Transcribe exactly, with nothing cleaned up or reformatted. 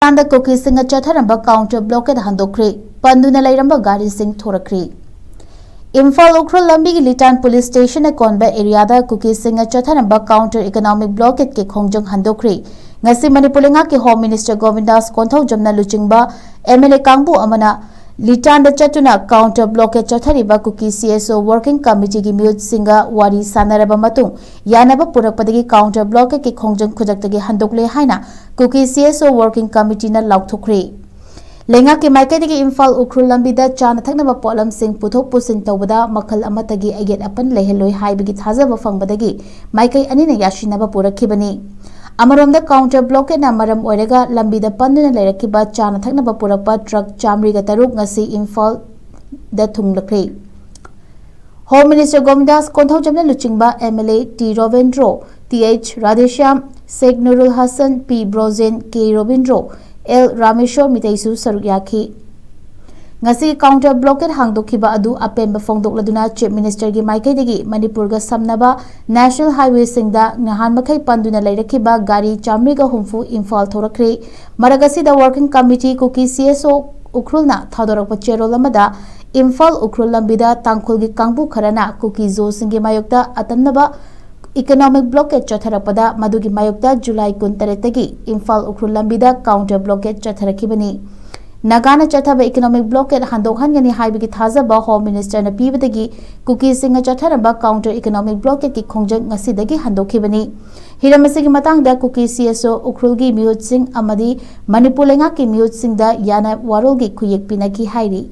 ꯂꯤꯇꯥꯟꯗ ꯀꯨꯀꯤꯁꯤꯡꯅ ꯆꯠꯊꯔꯝꯕ counter blockade ꯍꯟꯗꯣꯛꯈ꯭ꯔꯦ꯫ ꯄꯟꯗꯨꯅ ꯂꯩꯔꯝꯕ ꯒꯥꯔꯤꯁꯤꯡ ꯊꯣꯔꯛꯈ꯭ꯔꯦ꯫ ꯏꯝꯐꯥꯜ ꯎꯈ꯭ꯔꯨꯜ ꯂꯝꯕꯤꯒꯤ ꯂꯤꯇꯥꯟ police stationꯅ ꯀꯣꯟꯕ areaꯗ ꯀꯨꯀꯤꯁꯤꯡꯅ ꯆꯠꯊꯔꯝꯕ counter economic blockadeꯀꯤ ꯈꯣꯡꯖꯪ ꯍꯟꯗꯣꯛꯈ꯭ꯔꯦ꯫ ꯉꯁꯤ ꯃꯅꯤꯄꯨꯔ ꯂꯩꯉꯥꯛꯀꯤ Home Minister ꯒꯣꯕꯤꯟꯗꯥꯁ ꯀꯣꯟꯊꯧꯖꯝꯅ ꯂꯨꯆꯤꯡꯕ MLA ꯀꯥꯡꯕꯨ ꯑꯃꯅ ꯂꯤꯇꯥꯟꯗ ꯆꯠꯇꯨꯅ counter blockade ꯆꯠꯊꯔꯤꯕ ꯀꯨꯀꯤ CSO working committeeꯒꯤ ꯃꯤꯍꯨꯠꯁꯤꯡꯒ ꯋꯥꯔꯤ ꯁꯥꯟꯅꯔꯕ ꯃꯇꯨꯡ, ꯌꯥꯅꯕ ꯄꯨꯔꯛꯄꯗꯒꯤ counter blockadeꯀꯤ ꯈꯣꯡꯖꯪ ꯈꯨꯗꯛꯇꯒꯤ ꯍꯟꯗꯣꯛꯂꯦ ꯍꯥꯏꯅ ꯀꯨꯀꯤ CSO working committeeꯅ ꯂꯥꯎꯊꯣꯛꯈ꯭ꯔꯦ꯫ ꯂꯩꯉꯥꯛꯀꯤ ꯃꯥꯏꯀꯩꯗꯒꯤ ꯏꯝꯐꯥꯜ ꯎꯈ꯭ꯔꯨꯜ ꯂꯝꯕꯤꯗ ꯆꯥꯅ ꯊꯛꯅꯕ ꯄꯣꯠꯂꯝꯁꯤꯡ ꯄꯨꯊꯣꯛ ꯄꯨꯁꯤꯟ ꯇꯧꯕꯗ ꯃꯈꯜ ꯑꯃꯠꯇꯒꯤ ꯑꯌꯦꯠ ꯑꯄꯟ ꯂꯩꯍꯜꯂꯣꯏ ꯍꯥꯏꯕꯒꯤ ꯊꯥꯖꯕ ꯐꯪꯕꯗꯒꯤ ꯃꯥꯏꯀꯩ ꯑꯅꯤꯅ ꯌꯥꯁꯤꯟꯅꯕ ꯄꯨꯔꯛꯈꯤꯕꯅꯤ꯫ ꯑꯃꯔꯣꯝꯗ, counter blockadeꯅ ꯃꯔꯝ ꯑꯣꯏꯔꯒ ꯂꯝꯕꯤꯗ ꯄꯟꯗꯨꯅ ꯂꯩꯔꯛꯈꯤꯕ ꯆꯥꯅ ꯊꯛꯅꯕ ꯄꯨꯔꯛꯄ truck ꯆꯥꯃꯔꯤꯒ ꯇꯔꯨꯛ ꯉꯁꯤ ꯏꯝꯐꯥꯜꯗ ꯊꯨꯡꯂꯛꯈ꯭ꯔꯦ꯫ Home Minister ꯒꯣꯕꯤꯟꯗꯥꯁ ꯀꯣꯟꯊꯧꯖꯝꯅ ꯂꯨꯆꯤꯡꯕ MLA ꯇꯤ ꯔꯣꯕꯤꯟꯗ꯭ꯔꯣ, ꯇꯤꯑꯩꯆ ꯔꯥꯙꯦꯁ꯭ꯌꯥꯝ, ꯁꯦꯈ ꯅꯨꯔꯨꯜ ꯍꯁꯟ, ꯄꯤ ꯕ꯭ꯔꯣꯖꯦꯟ, ꯀꯦ ꯔꯣꯕꯤꯟꯗ꯭ꯔꯣ, ꯑꯦꯜ ꯔꯥꯃꯦꯁ꯭ꯋꯔ ꯃꯤꯇꯩꯁꯨ ꯁꯔꯨꯛ ꯌꯥꯈꯤ꯫ ꯉꯁꯤ counter blockade ꯍꯥꯡꯗꯣꯛꯈꯤꯕ ꯑꯗꯨ ꯑꯄꯦꯟꯕ ꯐꯣꯡꯗꯣꯛꯂꯗꯨꯅ Chief Ministerꯒꯤ ꯃꯥꯏꯀꯩꯗꯒꯤ ꯃꯅꯤꯄꯨꯔꯒ ꯁꯝꯅꯕ national highwayꯁꯤꯡꯗ ꯅꯍꯥꯟ ꯃꯈꯩ ꯄꯟꯗꯨꯅ ꯂꯩꯔꯛꯈꯤꯕ ꯒꯥꯔꯤ ꯆꯥꯃꯔꯤꯒ ꯍꯨꯝꯐꯨ ꯏꯝꯐꯥꯜ ꯊꯣꯔꯛꯈ꯭ꯔꯦ꯫ ꯃꯔꯛ ꯑꯁꯤꯗ, working committee ꯀꯨꯀꯤ CSO ꯎꯈ꯭ꯔꯨꯜꯅ ꯊꯥꯗꯣꯔꯛꯄ ꯆꯦꯔꯣꯜ ꯑꯃꯗ, ꯏꯝꯐꯥꯜ ꯎꯈ꯭ꯔꯨꯜ ꯂꯝꯕꯤꯗ ꯇꯥꯡꯈꯨꯜꯒꯤ ꯀꯥꯡꯕꯨ ꯈꯔꯅ ꯀꯨꯀꯤ ꯖꯣꯁꯤꯡꯒꯤ ꯃꯥꯌꯣꯛꯇ ꯑꯇꯝꯅꯕ economic blockade ꯆꯠꯊꯔꯛꯄꯗ, ꯃꯗꯨꯒꯤ ꯃꯥꯌꯣꯛꯇ ꯖꯨꯂꯥꯏ ꯀꯨꯟꯇꯔꯦꯠꯇꯒꯤ ꯏꯝꯐꯥꯜ ꯎꯈ꯭ꯔꯨꯜ ꯂꯝꯕꯤꯗ counter blockade ꯆꯠꯊꯔꯛꯈꯤꯕꯅꯤ꯫ ꯅꯥꯒꯥꯅ ꯆꯠꯊꯕ economic blockade ꯍꯟꯗꯣꯛꯍꯟꯒꯅꯤ ꯍꯥꯏꯕꯒꯤ ꯊꯥꯖꯕ Home Ministerꯅ ꯄꯤꯕꯗꯒꯤ ꯀꯨꯀꯤꯁꯤꯡꯅ ꯆꯠꯊꯔꯝꯕ counter economic blockadeꯀꯤ ꯈꯣꯡꯖꯪ ꯉꯁꯤꯗꯒꯤ ꯍꯟꯗꯣꯛꯈꯤꯕꯅꯤ꯫ ꯍꯤꯔꯝ ꯑꯁꯤꯒꯤ ꯃꯇꯥꯡꯗ ꯀꯨꯀꯤ CSO ꯎꯈ꯭ꯔꯨꯜꯒꯤ ꯃꯤꯍꯨꯠꯁꯤꯡ ꯑꯃꯗꯤ ꯃꯅꯤꯄꯨꯔ ꯂꯩꯉꯥꯛꯀꯤ ꯃꯤꯍꯨꯠꯁꯤꯡꯗ ꯌꯥꯅ ꯋꯥꯔꯣꯜꯒꯤ ꯈꯨꯌꯦꯛ ꯄꯤꯅꯈꯤ ꯍꯥꯏꯔꯤ꯫